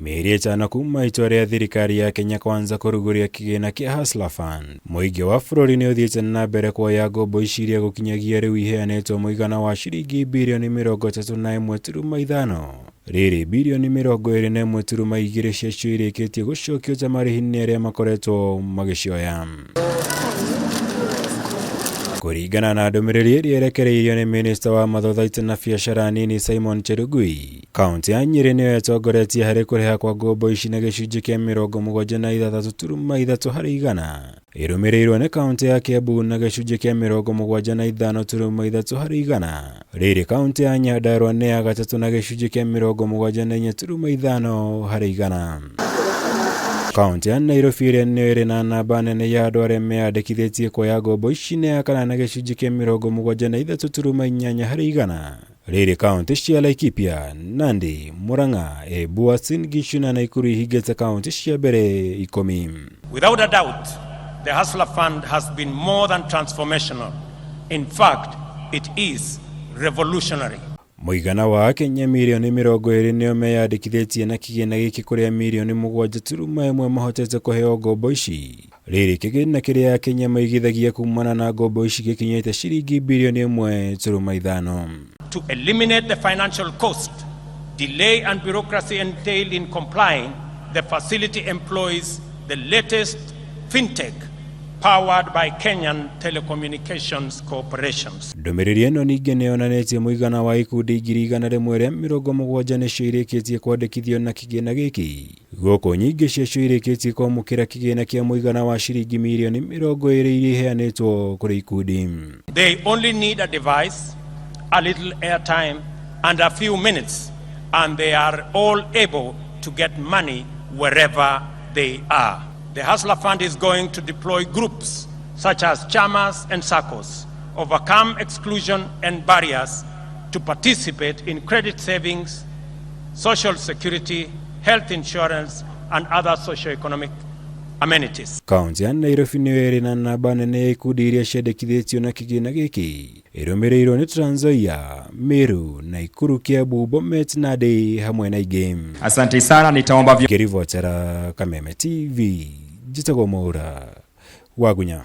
Mĩeri ĩtano kuma itua rĩa thirikari ya Kenya Kwanza kũrugũria kĩgĩna kĩa Hustler Fund, mũingĩ wa bũrũri nĩ ũthiĩte na mbere kuoya ngombo ici iria gũkinyagia rĩu iheanĩtwo mũigana wa ciringi birioni 31.5. Rĩrĩ birioni 21.2 ciacio irĩkĩtie gũcokio ta marĩhi nĩ arĩa makoretwo magĩcioya. Kũringana na ndũmĩrĩri ĩrĩa ĩrekereirio nĩ minista wa mathothaitĩ na biacara nini Simon Chelugui, kaunti ya Nyĩrĩ nĩyo ĩtongoretie harĩ kũrĩha kwa ngombo ici na gĩcunjĩ kĩa 76.3 harĩ igana, ĩrũmĩrĩirwo nĩ kaunti ya Kiambu na gĩcunjĩ kĩa 75.3 harĩ igana. Rĩrĩ kaunti ya Nyandarua nĩ ya gatatũ na gĩcunjĩ kĩa 74.5 harĩ igana. Kaunti ya Nairobi ĩrĩa nĩyo ĩrĩ na namba nene ya andũ arĩa meyandĩkithĩtie kuoya ngombo ici nĩ ya kana na gĩcunjĩ kĩa 73.8 harĩ igana. Rĩrĩ kaunti cia Laikipia, Nandi, Murang'a, Embu, Uasin Gishu na Nakuru ihingĩte kaunti cia mbere 10. Without a doubt, the Hustler Fund has been more than transformational. In fact, it is revolutionary. Mũigana wa Akenya mirioni 20 nĩo meyandĩkithĩtie na kĩgĩna gĩkĩ kũrĩa mirioni 7.1 mahotete kũheo ngombo ici. Rĩrĩ kĩgĩna kĩrĩa Akenya maigithagia kumana na ngombo ici gĩkinyĩte ciringi birioni 1.5. To eliminate the financial cost, delay and bureaucracy entailed in complying, the facility employs the latest fintech powered by Kenyan Telecommunications Corporations. Ndũmĩrĩri ĩno ningĩ nĩ yonanĩtie mũigana wa ikundi 170,000 nĩcio irĩkĩtie kwandĩkithio na kĩgĩna gĩkĩ. Gũkũ nyingĩ ciacio irĩkĩtie kwamũkĩra kĩgĩna kĩa mũigana wa ciringi mirioni 20 iria iheanĩtwo kũrĩ ikundi. They only need a device, a little airtime, and a few minutes, and they are all able to get money wherever they are. The Hustler Fund is going to deploy groups such as chamas and SACCOs, overcome exclusion and barriers to participate in credit savings, social security, health insurance, and other socio-economic amenities. Kaunti ya Nairobi nĩyo ĩrĩ na namba nene ya ikundi iria ciandĩkithĩtio na kĩgĩna gĩkĩ, ĩrũmĩrĩirwo nĩ Trans Nzoia, Meru, Nakuru, Kiambu, Bomet, Nandi hamwe na ingĩ. Asante sana, nitaomba Ngĩribotera Kameme TV, njĩtagwo Mwaura Wagunya.